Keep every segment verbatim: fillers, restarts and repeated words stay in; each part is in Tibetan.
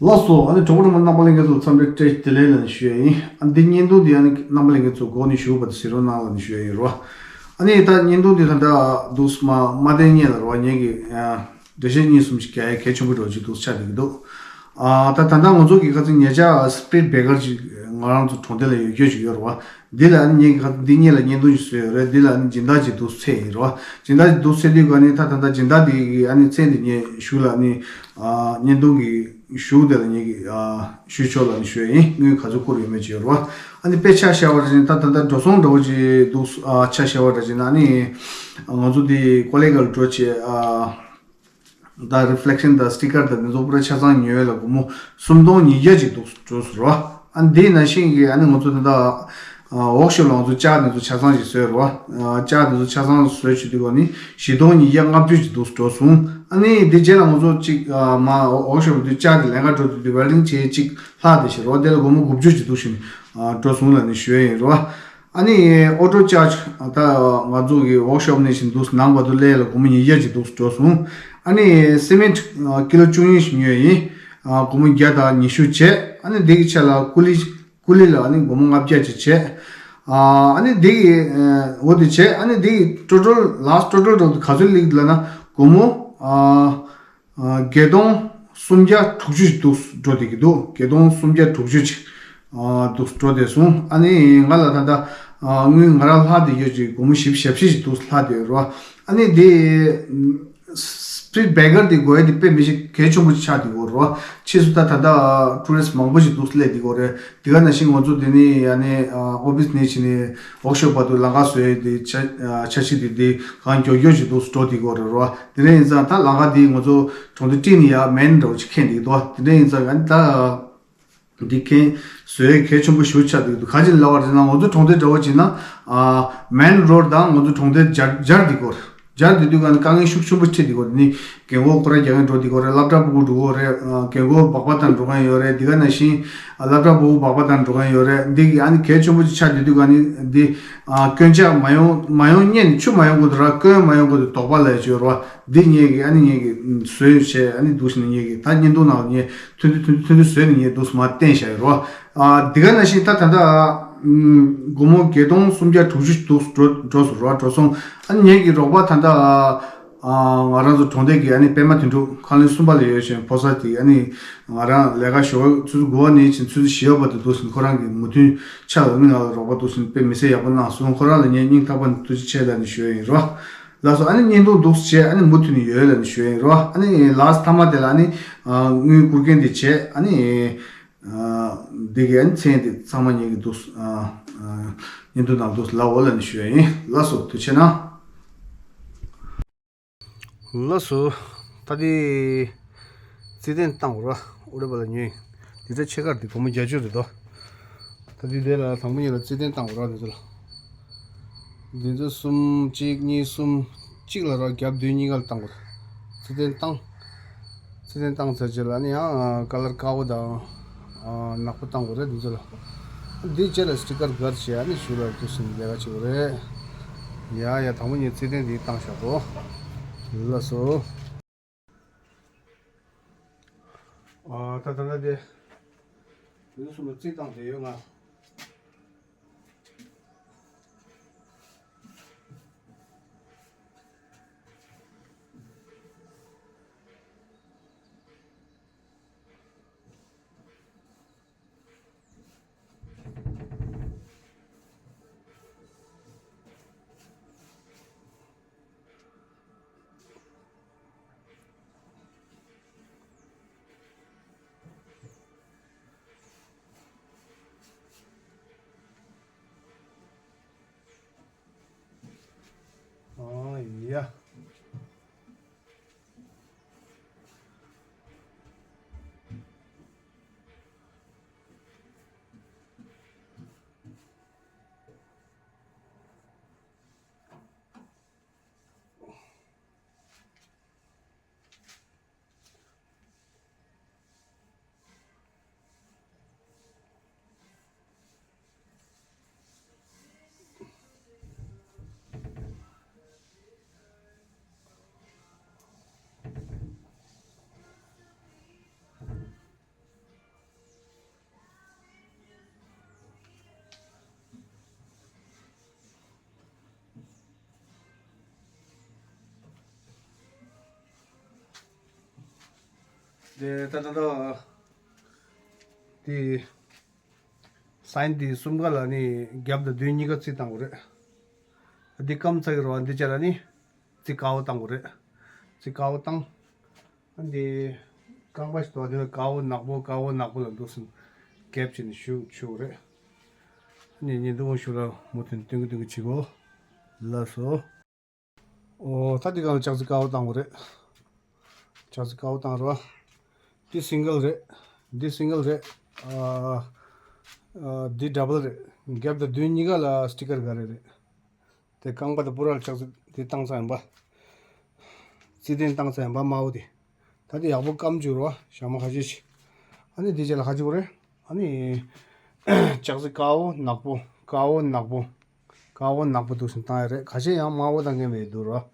ལགས་སོ། ཨ་ནི་གྲོགས་པོ་རྣམ་པ་རྣམ་པ་ལྷན་རྒྱས་ཚོ་འཚམས་འདྲི་བཀྲ་ཤིས་བདེ་ལེགས་ལབ་ནས་ཞུ་ཡ་ཡིན། ཨ་འདི་བརྙན་ཐུང་འདི་ཨ་ནི་རྣམ་པ་ལྷན་རྒྱས་ཚོ་འགོ་ནས་ཞུ་བར་དུ་གཟིགས་རོགས་གནང་ལབ་ནས་ཞུ་ཡ་ཡིན་རོ། ཨ་ནི་ད་བརྙན་ཐུང་འདི་ད་ལྟ་འདུག་སེ་མ་མ་བསྟན་སྔོན་ལ་རོ། ངེད་ཀྱི་ཨ་འགྲེལ་བཤད་གཉིས་གསུམ་ཞིག་རྒྱག་ཡ་གལ་ཆེན་པོ་འདྲ་བོ་ཅིག་འདུག་ཆགས་བསྡད་ཀྱི་འདུག་ཨ་ད་ད་ལྟ་ང་ཚོ་གི་ཁ་སང་ཉེ་ཆར་སྤྲིཊ་བེ་ཀར་ཅིག་ང་རང་ཚོ་གྲོང་སྡེ་ལ་ཡོད་རྒྱུ་ཅིག་ཡོད་རེད་བ། འདི་ལ་ཨ་ནི་ངེད་ཀྱི་ཁ་འདི་སྔོན་ལ་བརྙན་ཐུང་ཞིག་བཟོས་ཡོད་རེད། འདི་ལ་ཨ་ནི་སྦྱིན་བདག་ཅིག་འདུག་སེ་ཚེས་ཡིན་རེད་བ། སྦྱིན་བདག་ཅིག་འདུག་སེ་ཚེས་དུས་ག་ནི་ད་ད་ལྟ་སྦྱིན་བདག་འདི་གི་ཨ་ནི་མཚན་འདི་ངས་གཞུག་ལ་ཨ་ནི་ཨ་བརྙན་ཐུང་གི་གཞུག་དེ་ལ་ངེད་ཀྱི་ཨ་ཞུས་ཆོག་ལབ་ནས་ཞུ་ཡ་ཡིན། དངུལ་ག་ཚོད་བསྐུར་ཡོད་མེད་ཅིག་ཡོད་རེད་བ། ཨ་ནི་དཔེ་ཆ་བཞག་པ་འདྲ་བྱས་ན་ད་ད་ལྟ་འགྲོ་སོང་འདྲ་བོ་ཅིག་འདུག་ཨ་ཆ་བཞག་པ་འདྲ་བྱས་ན་ཨ་ནི་ང་ཚོ་འདི་ཀོ་ལི་གྷལ་འགྲོ་བྱས་ཨ། ད་རི་ཕི་ལེག་ཤན་དང་སི་ཊི་ཀར་དང་འདི་ཚོ་པུ་ར་ཆ་ཚང་ཉོས་ལ་སྒོར་མོ་སུམ་སྟོང་ཉིས་བརྒྱ་ཅིག་འདུག་འགྲོ་སོང་རོ། ཨ་འདི་ནང་བཞིན་གྱི་ཨ་ནི་ང་ཚོ་ད་ལྟ་ཝོག་ཤོབ་ལ་ང་ཚོ་ལྕགས་འདི་ཚོ་ཆ་ཚང་ཞིག་བཟོས་རོ། ལྕགས་འདི་ཚོ་ཆ་ཚང་བཟོས་བྱེད་དུས་ག་ནི་བཞི་སྟོང་ཉིས་བརྒྱ་ལྔ་བཅུ་ཅིག་འདུག་འགྲོ་སོང་། ཨ་ནི་འདི་རྗེས་ལ་ང་ཚོ་གཅིག་མ་ཝོག་ཤོབ་དུ་ལྕགས་འདི་ལེན་ག་འགྲོ་དུས་འདི་ཝེལ་ཌིང་བྱེད་ཅིག་ལྷག་བསྡད་ཤག་རོ། དེ་ལ་སྒོར་མོ་དགུ་བཅུ་ཅིག་འདུག་བཞིན་འགྲོ་སོང་ལབ་ནས་ཞུ་ཡ་ཡིན་རོ། ཨ་ནི་ཨོ་ཊོ་ཅར་ཇི་ད་ང་ཚོ་གི་ཝོག་ཤོབ་ནས་བཞིན་འདུག་ནང་བར་དུ་སླེབས་ལ་སྒོར་མོ་ཉིས་བརྒྱ་ཅིག་འདུག་འགྲོ་སོང་། ཨ་ནི་སི་མེན་ཊི་ཀི་ལོ་བཅུ་གཉིས་ཤིག་ཉོས་ཡིན། སྒོར་མོ་བརྒྱ་དང་ཉི་ཤུ་བྱས། ཨ་ནི་འདི་གི་ཆེད་ལ་ཀུ་ལི་ཀུ་ལི་ལ་ཨ་ནི་སྒོར་མོ་ལྔ་བརྒྱ་ཅིག་བྱས། ཨ་ནི་འདི་གི་འོ་དེ་བྱས། ཨ་ནི་འདི་གི་ཊོ་ཊལ་ལཱ་སི་ཊི་ཊོ་ཊལ་འགྲོ་དུས་ག་ཚོད་སླེབས་ལབ་ན་སྒོར་མོ་བརྒྱད་སྟོང་སུམ་བརྒྱ་དྲུག་ཅུ་འདུག་འགྲོ་བསྡད་ཀྱི་འདུག་བརྒྱད་སྟོང་སུམ་བརྒྱ་དྲུག་ཅུ་ཅིག་འདུག་འགྲོ་བསྡད་སོང་། ཨ་ནི་ང་ལ་ད་ལྟ་དངུལ་ང་རང་ལྷག་བསྡད་ཡོད་ཅིག་སྒོར་མོ་བཞི་བཅུ་ཞེ་བཞི་ཅིག་འདུག་ལྷག་བསྡད་ཡོད་རེད་བ། ཨ་ནི་དེ་སྤྲིཊ་བེ་ཀར་དེ་དགོས་ཡ་དེ་དཔེ་མི་ཞིག་གལ་ཆེན་པོ་ཅིག་ཆགས་བསྡད་ཡོད་རེད་བ། ཕྱིས་སུ་ད་ད་ལྟ་ཊུ་རི་སི་མང་པོ་ཞིག་འདུག་སླེབས་བསྡད་ཡོད་རེད། དེ་ག་ནང་བཞིན་ང་ཚོ་འདི་ནས་ཡ་ནས་ཨོ་ཕི་སི་ནས་ཕྱིན་ནས་ཝོག་ཤོབ་བར་དུ་ལམ་ཁ་བཟོ་ཡ་དེ་འཆར་འཆར་གཞི་དེ་དེ་གང་མགྱོགས་མགྱོགས་ཅིག་འདུག་འགྲོ་བསྡད་ཡོད་རེད་བ། དེ་འདྲ་ཡིན་ཙང་ད་ལམ་ཁ་འདི་ང་ཚོ་གྲོང་སྡེ་སྤྲིན་ནས་ཡར་མེན་འདྲ་བོ་ཅིག་འཁེལ་འདུག་དོ། དེ་འདྲ་ཡིན་ཙང་ད་འདི་འཁེལ་བཟོ་ཡས་གལ་ཆེན་པོ་ཞིག་ཆགས་འདུག་དོ། ག་ཅི་ལབ་པ་རེད་ཟེར་ན་ང་ཚོ་གྲོང་སྡེ་འདྲ་བོ་ཅིག་ན་ཨ་མེན་རོཌ་དང་ང་ཚོ་གྲོང་སྡེ་སྦྱར་སྦྱར་འདི་སྐོར་སྦྱར་འདི་དུས་ག་ནི་དཀའ་ངལ་ཤུགས་ཆེན་པོ་འཕྲད་འདི་སྐོར་ནི་རྒན་གོག་ཁོ་ར་རྒྱག་མཁན་འགྲོ་འདི་སྐོར་རེད། སློབ་གྲྭ་ཕྲུ་གུ་འགྲོ་གི་རེད། རྒན་གོག་སྦག་སྦག་བཏང་འགྲོ་མཁན་ཡོད་རེད། འདི་ག་ནང་བཞིན་སློབ་གྲྭ་ཕྲུ་གུ་སྦག་སྦག་བཏང་འགྲོ་མཁན་ཡོད་རེད། འདི་གི་ཨ་ནི་གལ་ཆེན་པོ་ཅིག་ཆགས་འདི་དུས་ག་ནི་འདི་ཨ་སྐྱོན་ཆག་མ་ཡོང་མ་ཡོང་སྔོན་ནས་ཆུ་མ་ཡོང་གོང་དུ་ར་སྐྱོན་མ་ཡོང་གོང་དུ་དོགས་པ་ལབ་ཡ་ཅིག་ཡོད་རེད་བ། འདི་ངེད་ཀྱི་ཨ་ནི་ངེད་ཀྱི་བཟོས་བྱས་ཨ་ནི་འདུག་ཟེར་ནས་ངེད་ཀྱི་ད་བརྙན་ཐུང་ནང་ལ་ངས་ཐུང་ཐུང་ཐུང་ཐུང་བཟོས་ནས་ངས་འདུག་སེ་མར་བསྟན་བཞག་ཡོད་རེད་བ། ཨ་འདི་ག་ནང་བཞིན་ད་ད་ལྟ་སྒོར་མོ་བརྒྱད་སྟོང་སུམ་བརྒྱ་དྲུག་ཅུ་འདུག་འགྲོ་འགྲོ་སོང་རེད་བ། འགྲོ་སོང་། ཨ་ནི་ངེད་ཀྱི་རོགས་པ་ད་ལྟ་ཨ་ང་རང་ཚོ་གྲོང་སྡེ་གི་ཨ་ནི་པད་མ་དོན་གྲུབ་ཁང་ལེན་གསུམ་པ་ལ་ཡོད་ཅིང་ཕོ་གསར་དེ་ཨ་ནི་ང་རང་ལས་ཀ་ཞོགས་ཆུ་ཚོད་དགུ་པ་ནས་ཕྱིན་ཆུ་ཚོད་བཞི་པ་བར་དུ་འདུག་ཟིན་ཁོ་རང་གི་མོས་མཐུན་ཆགས་ཡོད། ཨ་ནི་ང་ལ་རོགས་པ་འདུག་ཟིན་དཔེ་མི་སྲིད་ཡག་པོ་གནང་སོང་། ཁོ་རང་ལ་ངས་སྙིང་ཐག་པ་ནས་ཐུགས་རྗེ་ཆེ་ལབ་ནས་ཞུ་ཡ་ཡིན་རོ། ལགས་སོ། ཨ་ནི་བརྙན་ཐུང་འདུག་སེ་བྱས་ཨ་ནི་མུ་མཐུད་ནས་ཡོད་ལབ་ནས་ཞུ་ཡ་ཡིན་རོ། ཨ་ནི་ལགས་སོ། མཐའ་མ་དེ་ལ་ཨ་ནི་དངུལ་བསྐུར་མཁན་དེ་བྱས་ཨ་ནི་འདི་གའི་ཨ་ནི་མཚན་དེ་ཚང་མ་ཉན་གི་འདུག་བརྙན་ཐུང་ནང་འདུག་ལབ་འོ་ལབ་ནས་ཞུ་ཡ་ཡིན། ལགས་སོ། ཐུགས་རྗེ་གནང་། ལགས་སོ། ད་དེ་རྩིས་གཏན་བཏང་བ་ར་ཨུ་རེ་པ་ལ་ཉོས། འདི་འདྲ་ཕྱེད་ཀར་དེ་སྒོར་མོ་བརྒྱད་ཅུ་རེད་དོ། ད་དེ་དེ་ལ་དང་པོ་ཉིད་ལ་རྩིས་གཏན་བཏང་བ་ར་འདི་ཚོ་ལ། འདི་ཚོ་གསུམ་གཅིག་གཉིས་གསུམ་གཅིག་ལ་ར་རྒྱབ་མདུན་གཉིས་ཀ་ལ་བཏང་བ་ར། རྩིས་གཏན་བཏང་། རྩིས་གཏན་བཏང་ཚར་རྗེས་ལ་ནི་ཡང་ཀ་ལར་དཀར་པོ་དང་ནག་པོ་བཏང་དགོས་རེད་འདི་ཚོ་ལ། འདི་རྗེས་ལ་སི་ཊི་ཀར་སྒར་བྱས་ཨ་ནི་ཞུ་ལ་འདུག་སེ་ལས་ཀ་བྱེད་དགོས་རེད། ཡ་ཡ་དང་པོ་ངས་རྩིས་གཏན་འདི་བཏང་བཞག་གོ། ལགས་སོ། ཨ་ད་ད་ད་དེ། འདི་ཚོ་གསུམ་ལ་རྩིས་བཏང་བསྡད་ཡོད་ང་། ཨ་ཡ། དེ་ད་ད་ད་དེ་སའིན་དེ་གསུམ་ཀ་ལ་ནི་རྒྱབ་དང་མདུན་གཉིས་ཀ་རྩི་བཏང་དགོས་རེད། འདི་སྐམ་ཚར་གི་རེད་བ། འདི་བྱས་ལ་ནི་རྩི་དཀར་པོ་བཏང་དགོས་རེད། རྩི་དཀར་པོ་བཏང་། ཨ་འདི་རྐང་པ་ཞིག་འདུག་འདི་ལ་དཀར་པོ་ནག་པོ་དཀར་པོ་ནག་པོ་ལ་འདུག་སེ་གེབ་བྱས་ནས་གཞུ་གཞུ་དགོས་རེད། ཨ་ནི་ཉིན་དུ་གཞུ་ལ་མུ་མཐུད་སྟོན་གི་སྟོན་གི་བྱེད་དགོས། ལགས་སོ། ཨོ་ད་འདི་གང་ལ་ལྕགས་རྩི་དཀར་པོ་བཏང་དགོས་རེད། ལྕགས་རྩི་དཀར་པོ་བཏང་རོགས། འདི་སིང་གལ་རེད། འདི་སིང་གལ་རེད། ཨ་ཨ་འདི་ཌབ་བལ་རེད། རྒྱབ་དང་མདུན་གཉིས་ཀ་ལ་སི་ཊི་ཀར་འགའ་རེ་རེད། དེ་རྐང་པ་དང་པུ་ར་ལ་ལྕགས་རྩི་དེ་བཏང་ཚར་ཡིན་པ། རྩི་དེ་བཏང་ཚར་ཡིན་པ་དམར་པོ་དེ། ད་དེ་ཡག་པོ་སྐམ་བཅུག་རོགས། ཞག་མ་ཁ་ཤས་ཤིག་ཨ་ནི་དེ་རྗེས་ལ་ཁ་ཅིག་པོ་རེད། ཨ་ནི་ལྕགས་རྩི་དཀར་པོ་ནག་པོ་དཀར་པོ་ནག་པོ། དཀར་པོ་ནག་པོ་འདུག་སེ་བཏང་ཡ་རེད། ཁ་ཤས་ཡང་དམར་པོ་བཏང་མཁན་མེད་འདུག་རོ།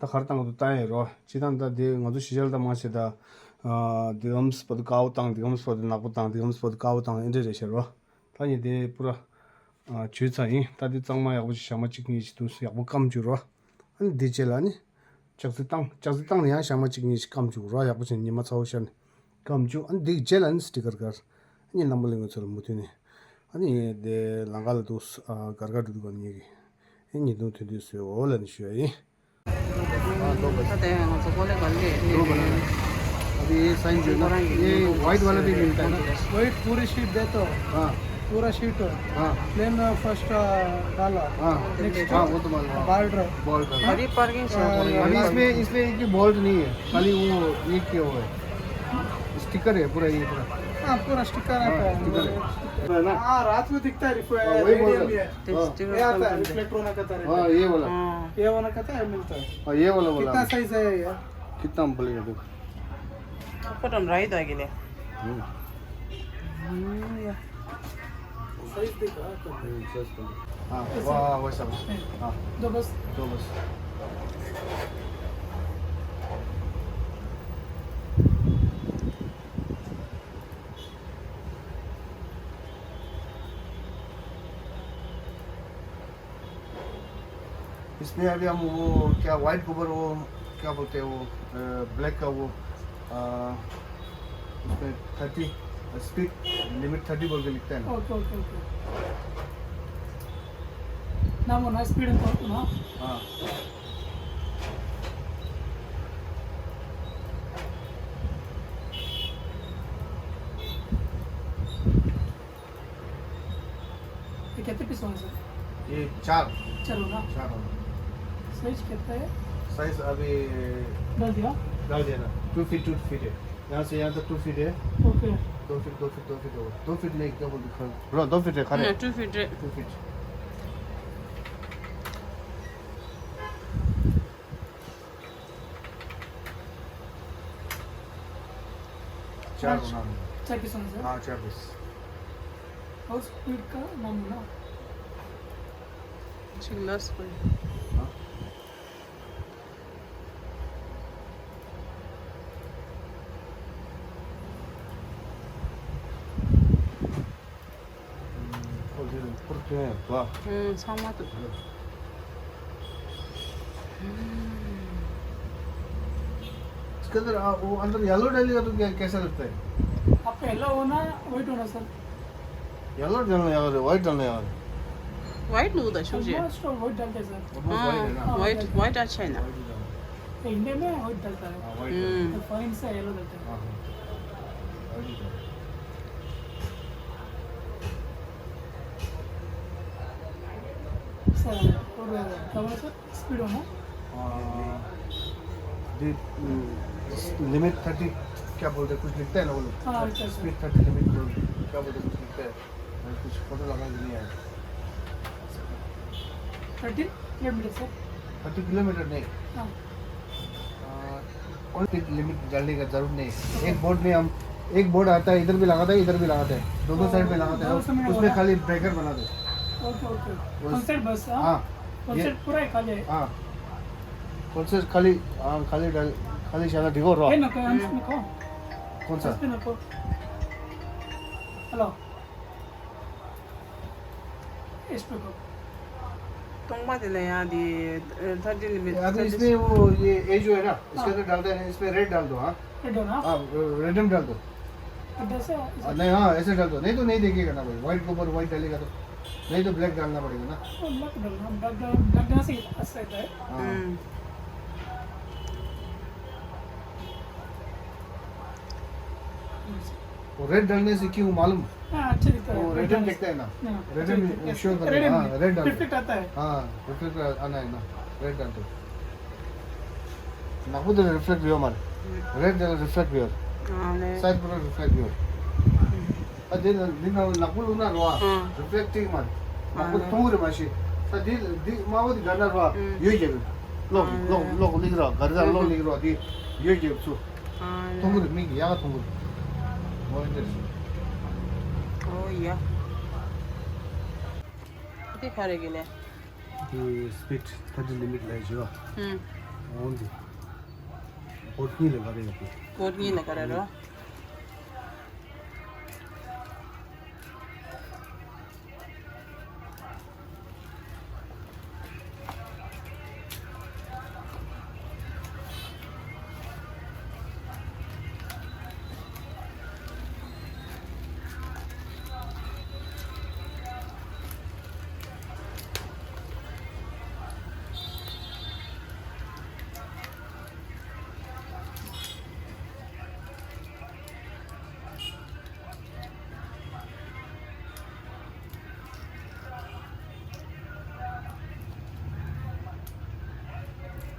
ད་ག་རེ་བཏང་གི་འདུག་བཏང་ཡ་རོ། སྤྱིར་བཏང་ད་དེ་ང་ཚོ་ཞི་ཞལ་དང་མ་བྱེད་ད། ཨ་འདི་གམ་སྤོ་དུ་དཀར་པོ་བཏང་། འདི་གམ་སྤོ་དུ་ནག་པོ་བཏང་། འདི་གམ་སྤོ་དུ་དཀར་པོ་བཏང་། ཨེ་འདྲ་རེད་ཤག་རོ། ད་ཡིན་དེ་པུ་ར་ཨ་བྱུགས་ཚར་ཡིན། ད་དེ་གཙང་མ་ཡག་པོ་ཞིག་ཞག་མ་གཅིག་གཉིས་ཤིག་འདུག་སེ་ཡག་པོ་སྐམ་བཅུག་རོ། ཨ་ནི་དེ་རྗེས་ལ་ནི་ལྕགས་རྩི་བཏང་། ལྕགས་རྩི་བཏང་ནས་ཡང་ཞག་མ་གཅིག་གཉིས་ཤིག་སྐམ་བཅུག་རོ། ཡག་པོ་བྱས་ནས་ཉི་མ་ཚ་པོ་ཤར་ནས་སྐམ་བཅུག་ཨ་ནི་དེ་རྗེས་ལ་ནི་སི་ཊི་ཀར་བཀར། ཨ་ནི་རྣམ་པ་ལྷན་རྒྱས་ཚོ་ལ་མུ་མཐུད་ནས། ཨ་ནི་དེ་ལམ་ཁ་ལ་འདུག་སེ་ཨ་སྒར་སྒར་འགྲོ་དུས་ག་ནས་ཀྱི་ཨ་ནི་ཉིན་དུ་ཐུན་དུས་བཟོས་འོ་ལ་ནི་ཞུ་ཡ་ཡིན། ད་ལྟ་ང་ཚོ་ཀོ་ལེ་ག་ལེ་ལེ་ལེ། अभी ये साइन जो है ना, ये व्हाइट वाला भी मिलता है ना? व्हाइट पूरी शीट दे तो। हाँ। पूरा शीट। हाँ। प्लेन फर्स्ट डाला। हाँ। नेक्स्ट हाँ, वो तो मालूम है। बॉर्डर। बॉर्डर। बड़ी पार्किंग से अभी इसमें, इसमें एक भी बॉल्ट नहीं है, खाली वो ये किया हुआ है, स्टिकर है पूरा, ये पूरा। हाँ, पूरा स्टिकर आता है। स्टिकर है। है ना? हाँ, रात में दिखता है, रिफ-, हाँ, वही बोल रहा हूँ। रेडियम ये। हाँ। ये आता है, रिफ्लेक्टर होना कहता है। हाँ, ये वाला। हाँ। ये वाला कहता है, मिलता है। हाँ, ये वाला, वाला। कितना साइज है ये? कितना बोलेगा, देखो। फोटो में राइट आ गया। हम्म। हम्म, या। साइज देखा, तो। हम्म, साइज तो। हाँ, ऐसा। वाह, वैसा, वैसा। हाँ। दो बस। दो बस। इसमें अभी हम वो क्या, व्हाइट गोबर, वो क्या बोलते हैं, वो, अ, ब्लैक का वो, अ, उसमें थर्टी, स्पीड लिमिट थर्टी बोल के लिखता है ना। Okay, okay, okay. ना वो ना स्पीड तो ना। हाँ। ये कितने पीस होंगे सर? ये चार। चार होगा? चार होगा। साइज कितना है? साइज अभी डाल दिया? डाल दिया ना, टू फीट, टू फीट है। यहाँ से यहाँ तक टू फीट है। ओके। दो फीट, दो फीट, दो फीट होगा। दो फीट नहीं, क्या बोलते हैं, ब्रो, दो फीट है, खड़े। हम्म, टू फीट है। To feet. चार बना दो। चार पीस होंगे सर? हाँ, चार पीस। और स्पीड का नाम है ना? चिल्ला स्पीड। हाँ। ཁོ་དེ་ཕུར་ཐོན་ཡོད་པ། ཨུམ། ཚང་མ་འདུག इसके अंदर, आ, वो अंदर येलो डालेगा तो क्या, कैसा लगता है? आपका येलो होना, व्हाइट होना सर। येलो डालना यार, व्हाइट डालना यार। व्हाइट नहीं होता, शुरू से। ऑलमोस्ट व्हाइट डालते हैं सर। ऑलमोस्ट व्हाइट है ना? हाँ, व्हाइट, व्हाइट अच्छा है ना? व्हाइट ही डालना। ये इंडिया में व्हाइट डालता है। हाँ, व्हाइट डालना। हम्म। तो फॉरेन से येलो डालता है। हाँ, हाँ। व्हाइट ही डालना। सर, और क्या बोला सर? स्पीड होना? हाँ। दी, हम्म, लिमिट थर्टी क्या बोलते हैं, कुछ लिखते हैं ना वो लोग। हाँ, अच्छा, अच्छा। स्पीड थर्टी लिमिट बोल, क्या बोलते हैं, कुछ लिखते हैं। मैं कुछ फोटो लगा के नहीं आया। Thirty kilometre sir? Thirty kilometre नहीं। हाँ। आ, और स्पीड लिमिट डालने का जरूरत नहीं। एक बोर्ड में हम, एक बोर्ड आता है, इधर भी लगाता है, इधर भी लगाता है, दोनों साइड में लगाता है। उसमें खाली ब्रेकर बना दे। Okay, okay. कौन साइड बस? हाँ। कौन साइड पूरा है खाली है? हाँ। कौन साइड खाली? हाँ, खाली डाल, खाली शाला ढिगो रहा। है ना, कोई अंश में को? कौन सा? अंश में को? हेलो। इस पे को। तुम मत ले यार, ये, अ, थर्टी लिमिट, अभी थर्टी इसमें वो, ये, ये जो है ना, इसके अंदर डालते हैं, इसमें रेड डाल दो, हाँ। रेड डालना? हाँ, रेड में डाल दो। अब जैसे आ, नहीं, हाँ, ऐसे डाल दो। नहीं तो नहीं देखेगा ना भाई, व्हाइट के ऊपर व्हाइट डालेगा तो। नहीं तो ब्लैक डालना पड़ेगा ना। तो ब्लैक डालना, ब्लैक डाल-, ब्लैक डालने से अच्छा रहता है। हाँ। हम्म। वो रेड डालने से क्यों मालूम? हाँ, अच्छा दिखता है, वो रेड रेड में डालने से। देखता है ना। हाँ, रेड में अच्छा दिखता है। वो शो करेगा। रेड में हाँ, रेड डाल रिफ्लेक्ट दो। आता है। हाँ, रिफ्लेक्ट आना है ना, रेड डाल दो। ནག་པོ་དེ་ལ་རི་ཕི་ལེག་ཡོད་མ་རེད། རེད་དེ་ལ་རི་ཕི་ལེག་ཡོད། ཨ་ལེ། སའི་ཌི་པུ་ལ་རི་ཕི་ལེག་ཡོད། ཨ་དེ་ལ་འདི་ནང་ནག་པོ་བླུགས་ན་རོ་ཨ། ཨ། རི་ཕི་ལེག་ཊིང་མ་རེད། ནག་པོ་ཨ། མཐོང་གི་རེད་མ་གཞི། ད་དེ་འདི་དམར་པོ་དེ་དགའ་ན་རོ་ཨ། ཨ། ཡོད་ཀྱི་རེད། གློག་གི་ཨ། གློག་གློག་གླིང་རོ་དགའ་རེད། ཨ། གློག་གླིང་རོ་དེ་ཡོད་ཀྱི་རེད་ཚུ། ཨ། མཐོང་གི་རེད། མིག་གིས་ཡག་ག་མཐོང་གི་རེད། འོ་འདིར། འོ་ཡ། འདི་ག་རེ་གི་ནས། འདི་སི་པིཌ་ཐར་ཊི་ལི་མིཊ་ལ་བཞི་བ། ཨུམ། འོང་འདི། བོཊ་གཉིས་ལ་ག་རེ་ཡོད་གི། བོཊ་གཉིས་ལ་ག་རེ་རོ།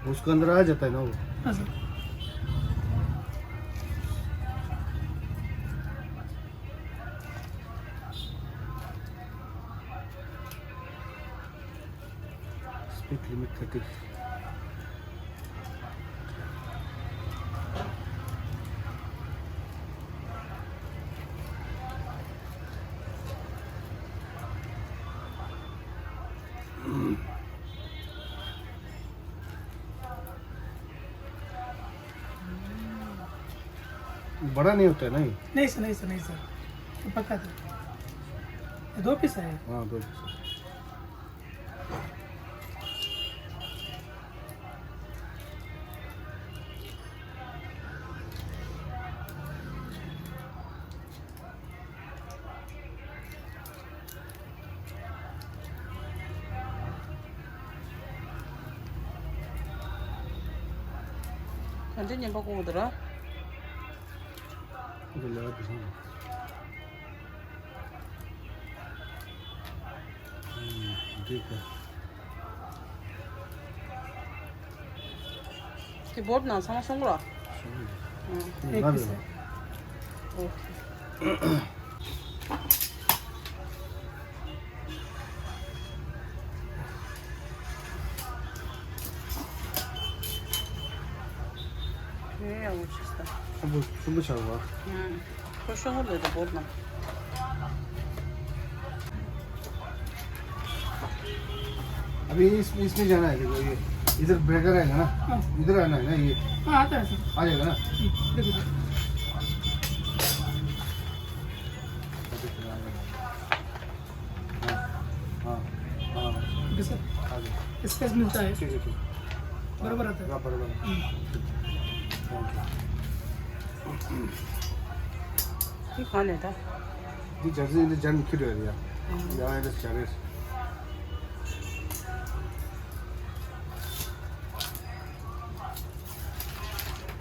उसके अंदर आ जाता है ना वो। हाँ सर। Speed limit thirty. बड़ा नहीं होता है ना ये? नहीं सर, नहीं सर, नहीं सर, ये पक्का था, ये दो पीस है। हाँ, दो पीस। ག་འདྲ་ཉན་པ་གོ་འདུག་ར། འདི་ལ་དེ་སོང་། འདི་ག་དེ་བོར་ནང་ཚང་མ་སོང་ར། ཨོ་ཁེ། ཁྱོད་ཡང་ངོ་ཤེས་ས། ཤོག་བུ་ཤོག་བུ་ཆགས་པ། ཁོ་ཤོག་བུ་ལས་ད་བོར་ན། अभी इस, इसमें जाना है, देखो ये, इधर ब्रेकर आएगा ना, हाँ। इधर आना है ना ये। हाँ, आता है सर। आ जाएगा ना? हम्म, देखो सर। हाँ, हाँ, हाँ। Okay sir. आ जाओ। स्पेस मिलता है। ठीक है, ठीक। बराबर आता है। हाँ, बराबर है। हम्म। ठीक है। Thank you. ये कहाँ लेता? ये जर्सी, ये जर्सी क्यों ले लिया? हम्म। यहाँ, ये जर्सी।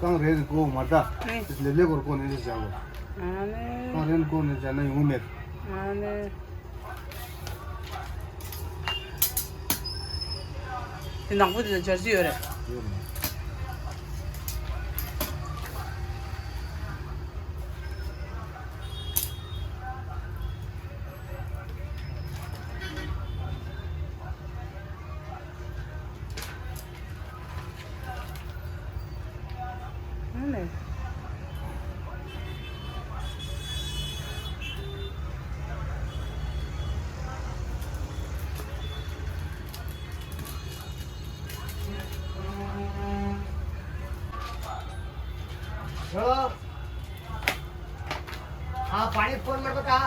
གང་རེད་གོ་མ་ད། ཨེ། ལེ་ལེ་གོར་གོ་ནས་ལེ་བྱ་གོ། ཨ་ནི། གང་རེད་གོ་ནས་བྱ་ན་ཡོང་མེད། ཨ་ནི། དེ་ནག་པོ་དེ་ལ་འབྱར་རྩི་ཡོད་རེད། ཡོད་རེད། ཨ་ནི། हाँ, पानी फोन मेरे को था।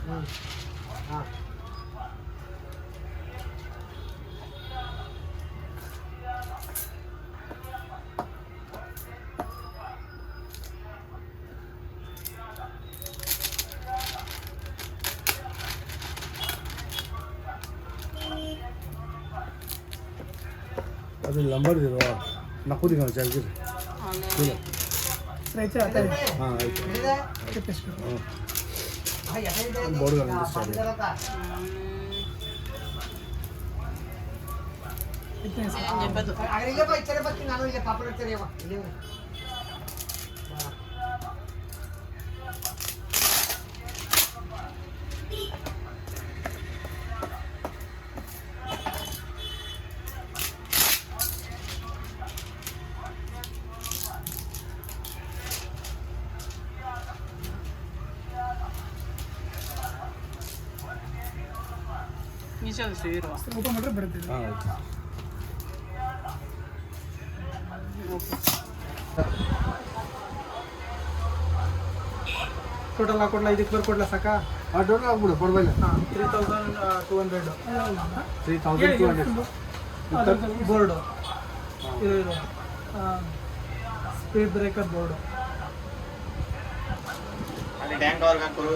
हम्म, हाँ। अभी लंबर दे रहा, नकुदी का चल के। हाँ, ले। ठीक है। रहते आता है। हाँ, रहते। कितने से? हाँ। बड़ गाड़ी में चल। कितने से? अगर ये भाई, तेरे बच्चे ना लो, ये पापड़ तेरे वो। नीचे से ही रहो। ऊपर मटर भर दे। हाँ। Total ला कोटला इधर पर कोटला सका. हाँ, total ला कोटला पर भाई. हाँ, three thousand two hundred. Three thousand two hundred. Board. Speed breaker board. अरे टैंक और का करो.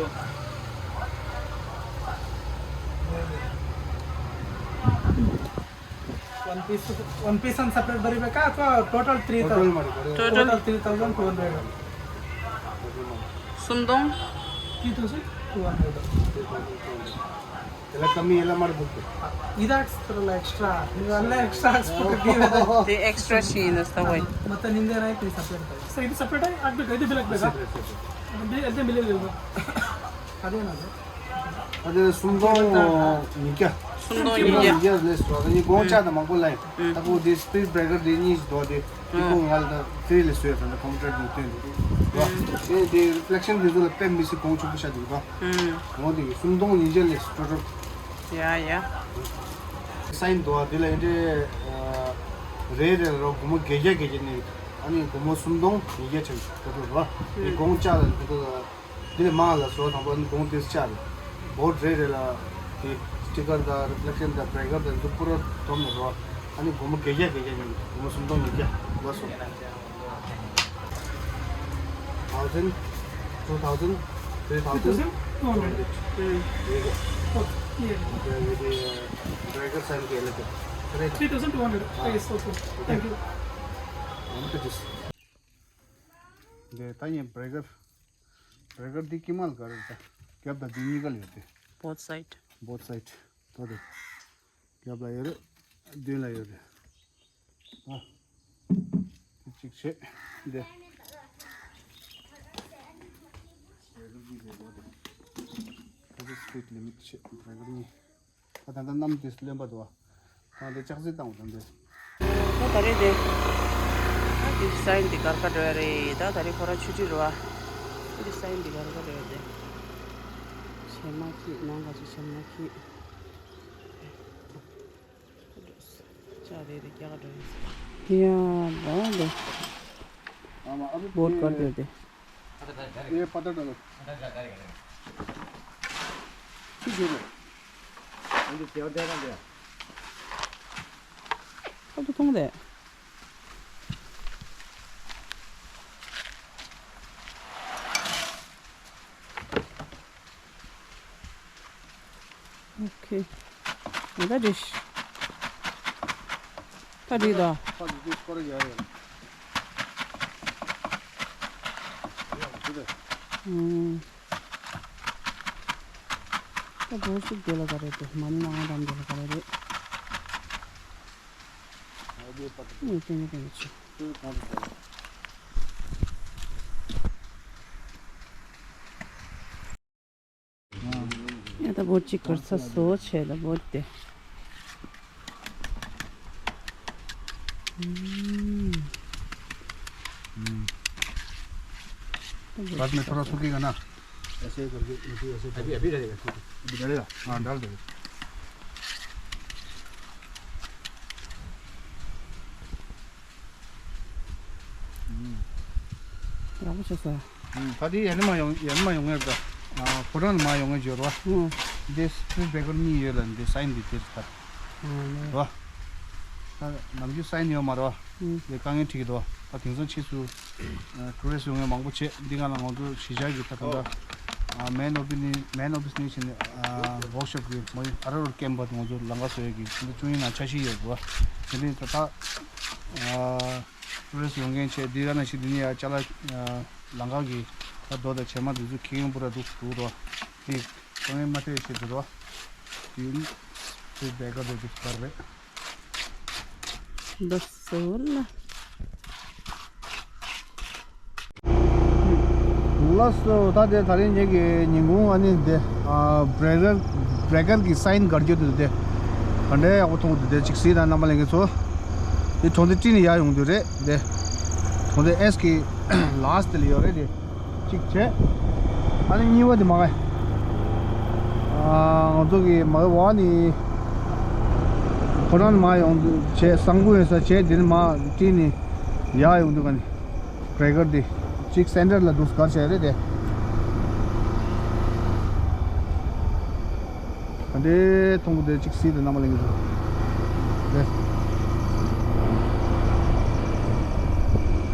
One piece, one piece ಅನ್ನು separate ಬರಿಬೇಕಾ ಅಥವಾ total three thousand? Total ಮಾಡಿ ಕೊಡಿ. Total. Total three thousand two hundred. ಸುಂದಂ? Three thousand two hundred. ಎಲ್ಲ ಕಮ್ಮಿ ಎಲ್ಲ ಮಾಡ್ಬಿಟ್ಟು. ಇದಾಕ್ಸ್ತಾರಲ್ಲ extra, ನೀವೆಲ್ಲ extra ಹಾಕ್ಸ್ಬಿಟ್ಟು ನೀವೇ. The extra sheen is the way. ಮತ್ತೆ ನಿಂದೇನಾಯ್ತು ಈ separate? So ಇದು separate ಆಗಿ ಆಗ್ಬೇಕು, ಇದು ಬಿಲ್ ಹಾಕ್ಬೇಕಾ? Separate, separate. ಅದು ಬಿಲ್, ಅದೇ ಬಿಲ್ ಇಲ್ವಾ? ಅದೇನದು? ཨ་དེ་སུམ་སྟོང་ཉིས་བརྒྱ། སུམ་སྟོང་ཉིས་བརྒྱ། སུམ་སྟོང་ཉིས་བརྒྱ་ལས་སོ། ཨ་ནི་གོང་ཆག་དང་མང་པོ་ལ་ཡིན། ད་གོ་དེ་སྤིར་བྲེ་ཀར་དེ་གཉིས་སྡོད་དེ། དེ་གོང་ང་ལ་ད་ཕི་རི་ལས་སུ་ཡ་ད་ད་ཀམ་པུ་ཊར་དུ་བསྟན་འདུག་ད་དེ་དེ་རི་ཕི་ལེག་ཤན་དེ་ཚོ་ལ་དཔེ་མི་སྲིད་གོང་ཆེན་པོ་ཤ་འདུག་ད། གོང་དེ་གི་སུམ་སྟོང་ཉིས་བརྒྱ་ལས་སོ་ཊོ་ཊལ། ཡ་ཡ། སའིན་འདུག་ཨ། དེ་ལ་ཡིན་དེ་རེ་རེ་ལ་རོ་སྒོར་མོ་བརྒྱད་བརྒྱ་བརྒྱད་བརྒྱ་ནས། ཨ་ནི་སྒོར་མོ་སུམ་སྟོང་ཉིས་བརྒྱ་ཆགས་ཀྱི་ཊོ་ཊལ་རོ། དེ་གོང་ཆག་ལ་དེ་ཚོ་ལ། འདི་ལས་མང་ལ་བཟོ་དང་པོ་ནི་གོང་ཏིས་ཆག་རེད། བོ་ཊི་རེ་རེ་ལ་དེ་སི་ཊི་ཀར་དང་རི་ཕི་ལེག་ཤན་དང་བྲེ་ཀར་དང་འདི་པུ་ར་སྡོམ་ནས་རོ། ཨ་ནི་སྒོར་མོ་བརྒྱད་བརྒྱ་བརྒྱད་བརྒྱ་ཉིན་སྒོར་མོ་སུམ་སྟོང་ཉིས་བརྒྱ་ལ་སོ། Thousand, two thousand, three thousand two hundred. Three thousand two hundred. There is a, there is a breaker sign here, look at it. Three thousand two hundred. Ah. Yes, okay. Thank you. Look at this. འདི་ད་ཡིན་བྲེ་ཀར། བྲེ་ཀར་འདི་དཀྱིལ་མ་ལ་ག་རེ་རེད་ད། རྒྱབ་དང་འདི་གཉིས་ཀ་ལ་ཡོད་དེ། Both side. Both side. ད་དེ། རྒྱབ་ལ་ཡོད་རེད། མདུན་ལ་ཡོད་རེད། ཨ། འདི་གཅིག་བྱས། འདི། ད་དེ་སི་པིཌ་ལི་མིཊ་བྱས། བྲེ་ཀར་གཉིས། ད་ད་ལྟ་གནམ་དེ་རློན་པ་འདུག་བ། ད་འདི་ལྕགས་རྩི་བཏང་བ་དང་འདི། ད་ད་རེས་དེ། ད་འདི་སའིན་འདི་གར་ག་འགྲོ་ཡ་རེད། ད་ད་རེས་ཁོ་རང་ཆུ་ཊི་རེད་བ། འདི་སའིན་འདི་གར་ག་འགྲོ་ཡ་རེད། བྱེ་མ་ཁྱི་ནང་ག་ཅི་བྱེ་མ་ཁྱི། ཅག་རེད་དེ་རྒྱ་ག་འགྲོ་ཡ། ཡ་བ་འདི། ཨ་མ་ཨ་བུ་བོད་གར་འགྲོ་དེ། ये पता डालो। ठीक है। ये क्या दे रहा है? अब तो तुम दे। Okay. What is this? What is that? Hmm. ད་འབོར་ཅིག་དེ་ལ་ག་རེ་དེ་མ་ནི་ནང་ང་དང་དེ་ལ་ག་རེ་རེད། ངས་སྟོན་གྱི་སྟོན་གྱི་ཆུ། ཡ་ད་འབོར་ཅིག་གར་ས་བཟོ་བྱས་ད་འབོར་དེ། बाद में थोड़ा सूखेगा ना। ऐसे करके, ऐसे, ऐसे अभी, अभी डालेगा, ठीक है। अभी डालेगा? हाँ, डाल दे। ཡག་པོ་བྱས་སོང་། ད་དེ་ཡན་མ་ཡོང་ཡན་མ་ཡོང་ངེས་ད། ཕོ་བྲང་ལ་མ་ཡོང་ངེས་འབྱོར་བ། འདི་སྤྲུལ་བེ་ཀར་གཉིས་ཡོད་ལ་འདི་སའིན་འདི་དེར་ད། རོ། ད་ནམ་རྒྱུན་སའིན་ཡོད་མ་རོ། འདི་དཀའ་ངལ་འཕྲད་ཀྱི་འདུག་ད་དེང་སང་ཕྱིས་སུ་ཊུ་རི་སི་ཊི་ཡོང་ངེས་མང་པོ་བྱས། འདི་ག་ལ་ང་ཚོ་གཞིས་ཆགས་ཀྱི་ད་ད་ད། ཨ་མེན་ཨོ་པི་ནི་མེན་ཨོ་པི་ནི་ཕྱིན་ནས་ཝོག་ཤོབ་ཀྱི་མོ་ཨ་ར་རོ་ཀེམ་པ་དེ་ང་ཚོ་ལམ་ཁ་བཟོ་ཡས་ཀྱི་ཕྱིན་ནས་ཅུང་ཡིན་ན་འཆར་གཞི་ཡོད་འགྲོ། དེ་ནས་ད་ལྟ་ཊུ་རི་སི་ཡོང་མཁན་བྱས་འདི་ར་ན་ཤི་འདི་ནི་ཡ་ཅ་ལག་ལམ་ཁ་གི་ད་རྡོ་དང་བྱེ་མ་འདི་ཚོ་ཁེ་ཡོང་པུ་ར་འདུག་འདུག་རོ། དེ་ཀོ་ངའི་མ་ཐེ་ཤེས་འདུག་རོ། དེ་དེ་བེ་ཀར་དེ་དེ་གར་རེད། འདི་སོ་ལ། ལགས་སོ། ད་དེ་ད་རིང་ངེད་ཀྱི་ཉིན་གུང་ཨ་ནི་དེ་ཨ་བྷེ་རེ་ཀར་བྷེ་རེ་ཀར་གྱི་སའིན་གར་རྒྱུ་དེ་དེ་ག་འདྲའི་ཡག་པོ་མཐོང་གི་འདུག་དེ་གཅིག་གཟིགས་དང་རྣམ་པ་ལྷན་རྒྱས་ཚོ། དེ་གྲོང་སྡེ་སྤྲིན་ནས་ཡར་ཡོང་དུས་རེད་དེ། གྲོང་སྡེ་ཨེས་ཀྱི་ལཱ་སི་ཊི་དེ་ལ་ཡོད་རེད་དེ། གཅིག་བྱས། ཨ་ནི་གཉིས་པ་དེ་མ་ག་ཨ་ང་ཚོ་གི་མ་ག་བ་ནི་ཁོ་རང་མ་ཡོང་དུས་བྱས་སང་ཀུ་ཡོད་ས་བྱས་དེ་ནི་མ་སྤྲིན་ནས་ཡར་ཡོང་དུས་ག་ནི། བྷེ་རེ་ཀར་དེ་གཅིག་སེན་ཊར་ལ་འདུག་གར་བྱས་རེད་དེ། ད་འདྲའི་མཐོང་གི་འདུག་གཅིག་གཟིགས་དང་རྣམ་པ་ལྷན་རྒྱས་ཚོ། རེད།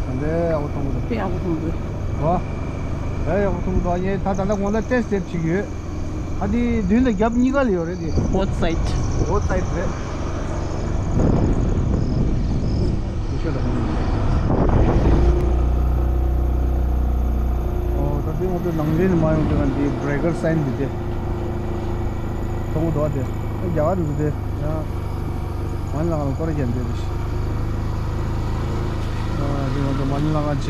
ད་འདྲའི་ཡག་པོ་མཐོང་གི་འདུག་དཔེ་ཡག་པོ་མཐོང་གི་འདུག་ཨོ། དཔེ་ཡག་པོ་མཐོང་གི་འདུག་ངས་ད་ད་ལྟ་དགོང་དག་ཊེ་སི་ཊི་བྱེད་ཀྱི་ཡོད། ཨ་དེ་མདུན་དང་རྒྱབ་གཉིས་ཀ་ལ་ཡོད་རེད་དེ། Both side. Both side རེད། ཨོ་ད་དེ་ང་ཚོ་ནང་ལེན་མ་ཡོང་དུས་ང་འདི་བྷེ་རེ་ཀར་སའིན་འདི་དེ། མཐོང་གི་འདུག་དེ། ཨ་རྒྱ་གར་འདུག་དེ། ཡང་། མ་ནི་ལ་ང་ལ་སྐོར་རྒྱག་འདོད་རེད། ཨ་དེ་ང་ཚོ་མ་ནི་ལ་ང་བྱེད།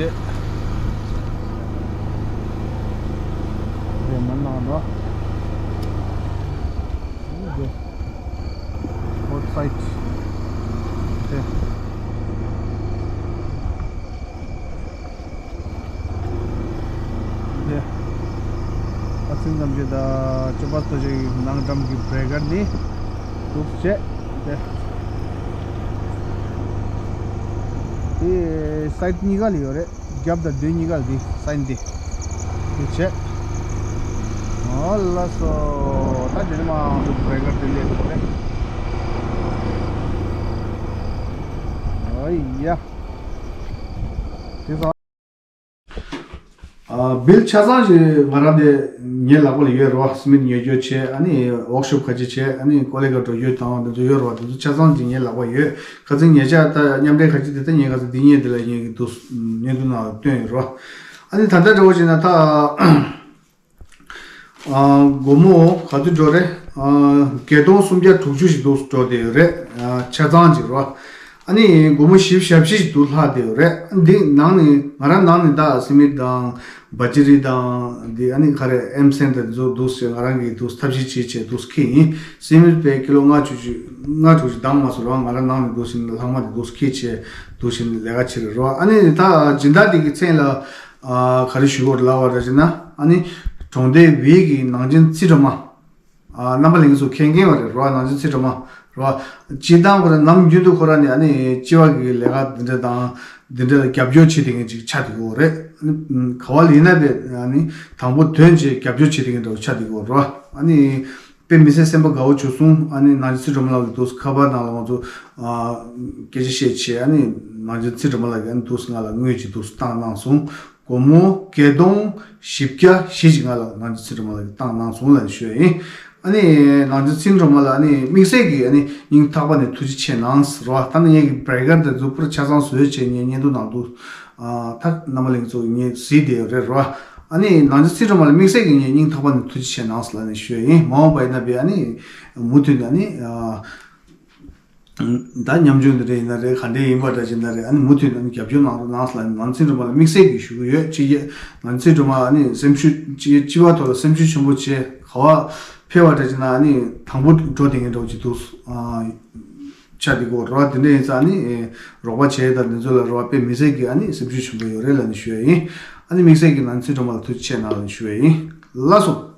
དེ་མ་ནི་ལ་ང་འགྲོ། དེ། Both side དེ། དེ། ཨ་ཚིག་ཙམ་ཅིག་དང་ཅོ་པ་ཏོ་ཅིག་ནང་འགྲམ་གྱི་བྷེ་རེ་ཀར་ནི་འདུག་བྱས། དེ། དེ་སའིཌ་གཉིས་ཀ་ལ་ཡོད་རེད། རྒྱབ་དང་མདུན་གཉིས་ཀ་ལ་དེ་སའིན་དེ། དེ་བྱས། ཨོ་ལགས་སོ། ད་དེ་ནི་མ་འདུག་བྷེ་རེ་ཀར་དེ་སླེབས་འདུག་རེད། ཨོ་ཡ། དེ་ཚོ། ཨ་བིལ་ཆ་ཚང་ཞིག་ང་རང་དེ་ངའི་ལག་པ་ལ་ཡོད་རེད་བ། སི་མེན་ཊི་ཉོ་རྒྱུ་བྱས། ཨ་ནི་ཝོག་ཤོབ་ཁ་ཅིག་བྱས། ཨ་ནི་ཀོ་ལི་ག་འགྲོ་རྒྱུ་དང་དེ་ཚོ་ཡོད་རེད་བ། དེ་ཚོ་ཆ་ཚང་ཅིག་ངའི་ལག་པ་ཡོད། ཁ་སང་ཉེ་ཆར་ད་མཉམ་འབྲེལ་ཁ་ཅིག་དེ་ད་ངས་ཁ་སང་འདི་གཉིས་དེ་ལ་ངས་ཀྱི་འདུག་བརྙན་ཐུང་ནང་ལ་བཏོན་ཡོད་རེད་བ། ཨ་ནི་ད་ལྟ་འདྲ་བོ་བྱས་ན་ད། ཨ་སྒོར་མོ་ག་ཚོད་འགྲོ་རེད། ཨ་བརྒྱད་སྟོང་སུམ་བརྒྱ་དྲུག་ཅུ་ཞིག་འདུག་འགྲོ་བསྡད་ཡོད་རེད། ཨ་ཆ་ཚང་ཅིག་རོ། ཨ་ནི་སྒོར་མོ་བཞི་བཅུ་ཞེ་བཞི་ཞིག་འདུག་ལྷག་བསྡད་ཡོད་རེད། འདི་ནང་ནས་ང་རང་ནང་ནས་ད་སི་མེན་ཊི་དང་བ་ཅི་རི་དང་འདི་ཨ་ནི་ག་རེ་ཨེམ་སན་དང་འདི་ཚོ་འདུག་ཟེར་ང་རང་གིས་འདུག་ཐབས་ཤེས་བྱས་བྱས་འདུག་ཁྱེར་ཡིན། སི་མེན་ཊི་པའི་ཀི་ལོ་ལྔ་བཅུ་ཅིག་ལྔ་དྲུག་ཅིག་འདང་མ་སོང་རོགས། ང་རང་ནང་ནས་འདུག་ཟེར་ལྷག་མ་དེ་འདུག་ཁྱེར་བྱས་འདུག་ཟེར་ལས་ཀ་བྱེད་རེད་རོ། ཨ་ནི་ད་སྦྱིན་བདག་དེ་གི་མཚན་ལ། ཨ་ག་རེ་ཞུ་དགོས་རེད་ལབ་པ་རེད་ཅེ་ན། ཨ་ནི་གྲོང་སྡེ་བིའི་གི་ནང་ཆེན་རྩིས་སྒྲོལ་མ། ཨ་རྣམ་པ་ལྷན་རྒྱས་ཚོ་མཁྱེན་མཁྱེན་པ་རེད་རོ། ནང་ཆེན་རྩིས་སྒྲོལ་མ་རོ། སྤྱིར་བཏང་ཁོ་རང་ནམ་རྒྱུན་དུ་ཁོ་རང་ནི་ཨ་ནི་སྤྱི་པ་གི་ལས་ཀ་འདི་འདྲ་དང་འདི་འདྲ་ལ་རྒྱབ་སྐྱོར་བྱེད་བསྡད་མཁན་ཅིག་ཆགས་བསྡད་ཀྱི་ཡོད་རེད། ཨ་ནི་ག་བ་ལ་ཡིན་ན་བས་ཨ་ནི་དང་པོ་དོན་བྱེད་རྒྱབ་སྐྱོར་བྱེད་བསྡད་མཁན་འདྲ་བོ་ཆགས་བསྡད་ཀྱི་ཡོད་རེད། ཨ་ནི། དཔེ་མི་སྲིད་སེམས་པ་དགའ་བོ་བྱུང་སོང་། ཨ་ནི་ནང་ཆེན་རྩིས་སྒྲོལ་མ་ལགས་ཀྱིས་འདུག་ཁ་པར་ནང་ལ་ང་ཚོ་ཨ་སྐད་ཆ་བཤད་བྱས། ཨ་ནི་ནང་ཆེན་རྩིས་སྒྲོལ་མ་ལགས་ཀྱིས་ཨ་ནི་འདུག་ང་ལ་དངུལ་ཅིག་འདུག་བཏང་གནང་སོང་། སྒོར་མོ་བརྒྱད་སྟོང་བཞི་བརྒྱ་ཞེ་གཅིག་ང་ལ་ནང་ཆེན་རྩིས་སྒྲོལ་མ་ལགས་ཀྱིས་བཏང་གནང་སོང་ལབ་ནས་ཞུ་ཡ་ཡིན། ཨ་ནི་ནང་ཆེན་རྩིས་སྒྲོལ་མ་ལགས་ཨ་ནི་དམིགས་བསལ་གྱིས་ཨ་ནི་སྙིང་ཐག་པ་ནས་ཐུགས་རྗེ་ཆེ་གནང་ཟེར་བ། ད་ནི་ངེད་ཀྱི་བྷེ་རེ་ཀར་དེ་ཚོ་པུ་ར་ཆ་ཚང་བཟོས་བྱས་ངས་བརྙན་ཐུང་ནང་དུ་ཨ་ད་རྣམ་པ་ལྷན་རྒྱས་ཚོ་ངས་གཟིགས་བསྡད་ཡོད་རེད་རོ། ཨ་ནི་ནང་ཆེན་རྩིས་སྒྲོལ་མ་ལགས་དམིགས་བསལ་གྱིས་ངས་སྙིང་ཐག་པ་ནས་ཐུགས་རྗེ་ཆེ་གནང་ཟེར་ལབ་ནས་ཞུ་ཡ་ཡིན། མ་འོངས་པ་ཡིན་ན་བས་ཨ་ནི་མུ་མཐུད་ནས་ཨ་ནི་ཨ་ད་ཉམ་ཆུང་འདི་འདྲ་ཡིན་ན་རེད། ག་འདྲ་ཡིན་པ་འདྲ་ཅིག་ན་རེད། ཨ་ནི་མུ་མཐུད་ནས་ཨ་ནི་རྒྱབ་སྐྱོར་གནང་རོགས་གནང་ཟེར་ལབ་ནས་ནང་ཆེན་རྩིས་སྒྲོལ་མ་ལགས་དམིགས་བསལ་གྱིས་ཞུ་གི་ཡོད། གཅིག་ཡ་ནང་ཆེན་རྩིས་སྒྲོལ་མ་ཨ་ནི་སེམས་ཤུགས་གཅིག་སྤྱི་པ་ཐོག་ལ་སེམས་ཤུགས་ཆེན་པོ་བྱས་ག་བ་ཕེབས་པ་འདྲ་ཅིག་ན་ཨ་ནི་དང་པོ་འགྲོ་བསྡད་མཁན་འདྲ་བོ་ཅིག་འདུག་ཨ། ཆ་འདི་གོ་རོ་དེ་འདྲ་ཡིན་ཙང་ནི་རོགས་པ་བྱས་དང་འདི་ཚོ་ལ་རོགས་པ་དཔེ་མི་སྲིད་ཀྱི་ཨ་ནི་སེམས་ཤུགས་ཆེན་པོ་ཡོད་རེད་ལབ་ནས་ཞུ་ཡ་ཡིན། ཨ་ནི་དམིགས་བསལ་གྱི་ནང་ཆེན་རྩིས་སྒྲོལ་མ་ལགས་ཐུགས་རྗེ་ཆེ་གནང་ལབ་ནས་ཞུ་ཡ་ཡིན། ལགས་སོ།